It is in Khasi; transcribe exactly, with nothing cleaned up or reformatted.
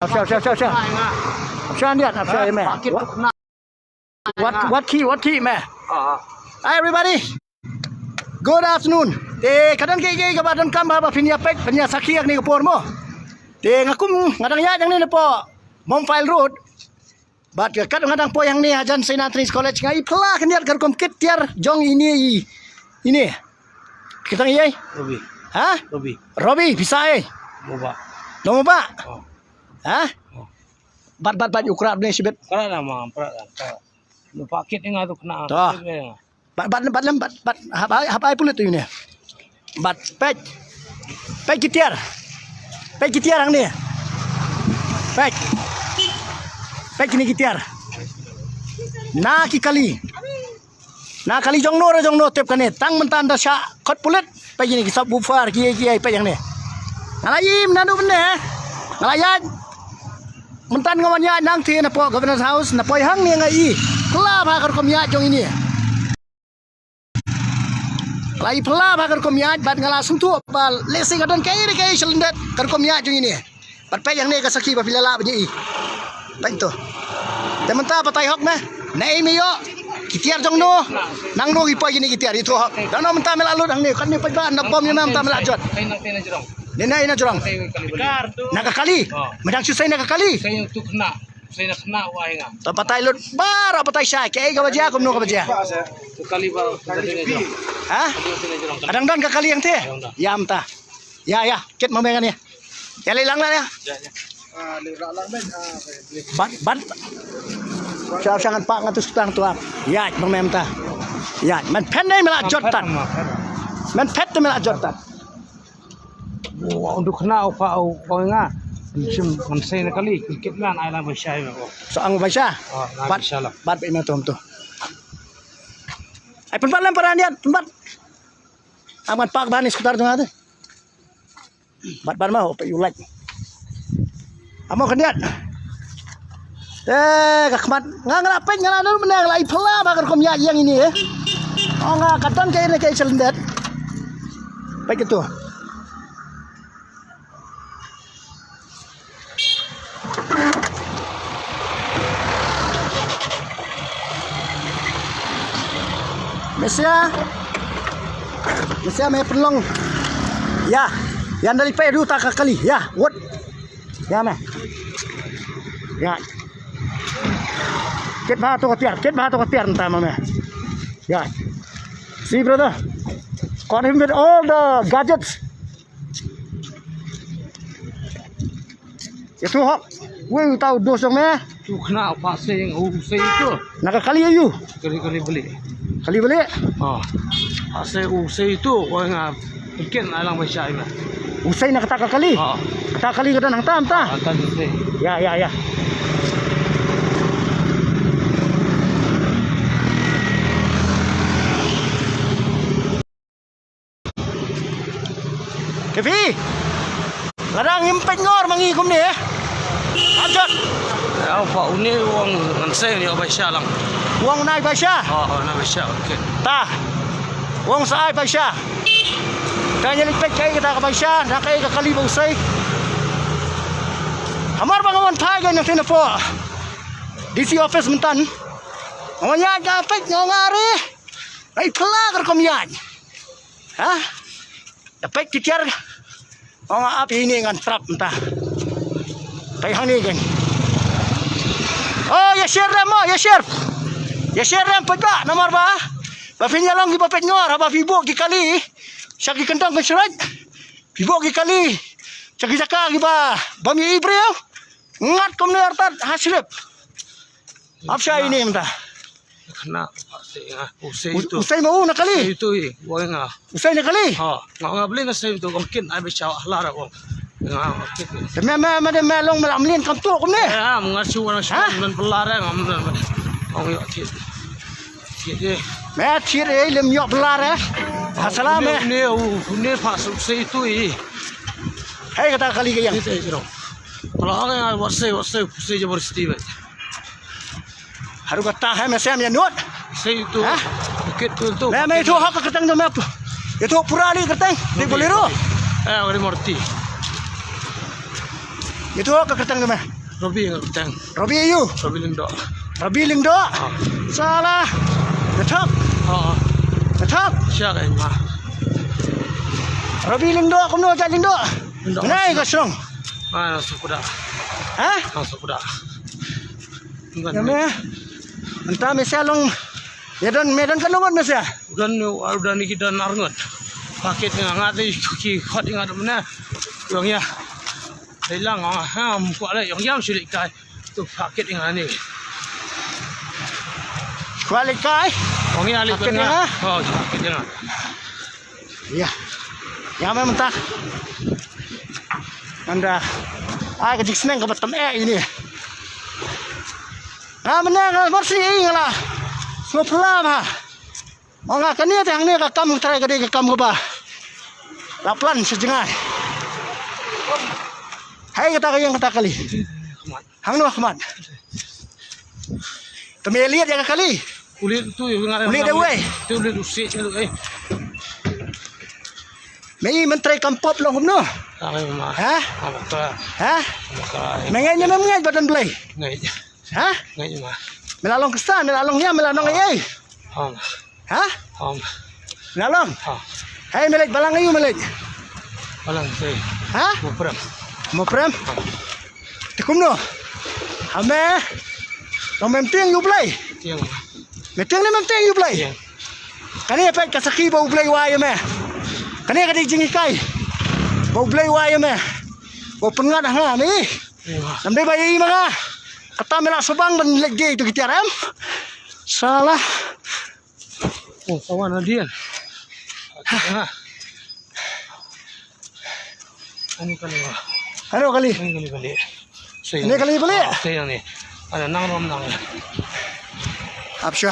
Sha, sha, sha, sha. Sha, niat, sha, me. Wat, wat ki, wat ki, me. Hi, everybody. Good afternoon. Te, ka don kiei kiei kaba donkam ba, ba phin ïa peit, phin ïa sakhi ha kane ka por mo. Te, nga kum, nga dang ïaid hangne napoh Mawphai Road. Bad ka kat nga dang poi hangne hajan Saint Anthony's College nga i pla ka niat ka rukom kit tiar jong ine i. Ine. Kata ngi ei? Robi. Ha? Robi. Robi, pisa ei? Moba. Lo moba? Oh. Ha? Oh. Bat, bat, bat, ukra ne sibet. Kra na ma, kra na. Lupa kit nga tu kena. Toh. Bat, bat, bat lem, bat, bat, hap ai, hap ai pulit tu ini. Bat, peit. Peit ki tiar. Peit ki tiar hangne. Peit. Peit kine ki tiar. Na ki kali. Na kali jong no re jong no tep kane. Tang mynta da sha kot pulit. Peit kine ki sub woofer ki, ki, peit hangne. Nga la im na du ne. Nga la ïaid. Mynta nga wan ïaid nangta napoh Governor's House, napoh hangne nga i. Pla ba ka rukom ïaid jong ine. Nga la i pla ba ka rukom ïaid, bad nga la sngewthuh ba lehse ka don kaei re kaei shalyndet ka rukom ïaid jong ine. Bad peit hangne ka sakhi ba phi la lah ban ïohi. Peit to. Te mynta batai hok me. Naei me ïoh. Ki tiar jong no. Nang no ki poi kine ki tiar ïathuh hok. Dang no mynta me la lut hangne. Katne peit ba na bom ïa me mynta me la jot. Ne na ina jrong. Na ka kali. Me dang shu sei na ka kali. To batai lut baroh batai shai. Kaei kaba jia kumno kaba jia. Ha? Ka dang don ka kali hangtei. Ïa mynta. Ïa, ïa, kit ma me ngan ïa. Ïa leit lang na ïa. Bad, bad. Sha, sha ngan pah ngan tu sutang tu ap. Ïa, ma me mynta. Ïa, men phet ne me la jot tad. Men phet ne me la jot tad. Wa, u duk na u pha u, u nga. Shim ngan sei na kali, kit nan ai lang ba shai. Sa ang ba sha. Bad, bad ba ina tom tu. Ai pynbat lem para niat, pynbat. Am ngan pah ba ni skutar tu nga tu. Bat ban ma, u peit u lait. Amo khyndiat. Eh, ka khmat. Nga nga la peit nga la dur mynne nga la i phylla ba ka rukom ïa ïeng ine eh. Ong nga ka don kaei ne kaei shalyndet. Peit kito. Mesia. Mesia me pynlong. Ya. Yan dali peit ruh ta ka kali. Ya, wot. Ya me. Ya. Kit bha to ka tiar, kit bha to ka tiar nta ma me. Ya. See brother. Caught him with all the gadgets. Ito hok. Wei uta u dos jong me. Tu khna pha sei u sei tu. Na ka kali ayu. Kali kali beli. Kali beli. Oh. Pha sei u sei tu. Wei nga iken alang bai shai me. U sei na kata ka kali. Oh. Kata kali ka don hangta hangta. Hangta u sei. Ya ya ya. Ke phi. Lada ngim peit ngor ma ngi kumne. Ajot. Ya, pa une wong ngan sei ni bai sha lang. Wong nai bai sha. Oh, oh, nai bai sha. Okay. Ta. Wong sa ai bai sha. Ka nyali peit kai ka ta ka bai sha, na kai ka kali ba u sei. Hamar ba nga wan thai ga nyang tena po. D C office myntan. Nga wan ïaid ka peit nga nga re. Ai pla ka rukom ïaid. Ha? Da peit ki tiar. Ong ap ine ngan trap mynta. Peit hangne kein. Oh, ïa share rem mo, ïa share. Ïa share rem peit ba, namar ba. Ba phin ïa long kiba peit ngor, haba phi buh ki kali. Sha ki kyntong kynshrek. Phi buh ki kali. Sha ki jaka kiba bym ïohi briew. Ngat kumne artat ha shrip. Ap sha ine mynta. Khna, u sei nga, u sei tu. U sei ma u na kali. Sei tu i, woi nga. U sei na kali. Ha, nga nga beli nga sei tu, kam kin ai be chaw hala ra wong. Nga, nga kin. Te me, me, me, de me long me lam lien kam tu kumne. Eh, ha, nga chu nga chu nan pelar eh, ngam nan. Ong yo kit. Kit eh. Me kit eh, lem yo pelar eh. Ha salam eh. Ne, u, ne pa su sei tu i. Hei kata kali ka yang. Kit eh, jero. Kalau ang nga wat sei, wat sei, sei jabor sti be. Haru kata hai me sem ya nut. Sei tu. Ha? Bukit tu tu. Me, me itu hak kerteng tu me. Itu pura li kerteng. Di Bolero. Eh, wari morti. Ïathuh ka kyrteng jong me. Robi nga kyrteng. Robi aïu? Robi Lyngdoh. Robi Lyngdoh. Ah. Sala. Nga thok. Ah. Nga thok. Sha ka ma. Robi Lyngdoh kumno jait Lyngdoh? Lyngdoh. Mynne ka shnong. Ah, Nongshongkuda. Ha? Nongshongkuda. Ïa me. Mynta me sha long. Ïa don me don katno ngut me sha? Don u ar don ki don ar ngut. Paket nga nga dei ki khot nga don na. Long ïa. Dei lang nga ha mu kwah le yong yam shu leit kai. Tu paket nga ni. Kwah leit kai? Yong ïa leit paket nga. Oh, paket nga. Ïa. Ïa me mynta. Ynda ai ka jingsneng kaba tam eh ini. Nga mynne nga marsi nga la sngewphylla bha. Nga kane te hangne ka kam trai ka dei ka kam kaba la plan sha jngai. Hai kata ka ïeng kata kali. Hangno khmat. Te me liat ïa ka kali. Ulit tu ïa nga ulit da wei. Tu ulit usi tu eh. Me i mentrai kam pop long kumno? Ha? Ha? Me ngai ne me ngai ba don Blei. Ngai. Ha? Ngai ma. Me la long Khristan, me la long ïa, me la long ei. Ha? Ha? Me la long. Hai me leit balang aïu me leit? Balang sei. Ha? Mo prem. Mo prem. Te kumno? Ha me. Long mem tieng ïa u Blei. Tieng. Me tieng ne mem tieng ïa u Blei. Tieng. Kane peit ka sakhi ba u Blei wai ïa me. Kane ka dei jinghikai ba u Blei wai ïa me. Ba u pynngat ha nga ne. Nam dei ba ïa i ma nga. Kata me la subang ban leit die tu ki tiar em. Sala. Oh, kawan na dia. Ha. Ani kali ma. Ano kali? Ani kali balik. Ini kali balik? Saya ni. Ada nang rom nang. Apsha.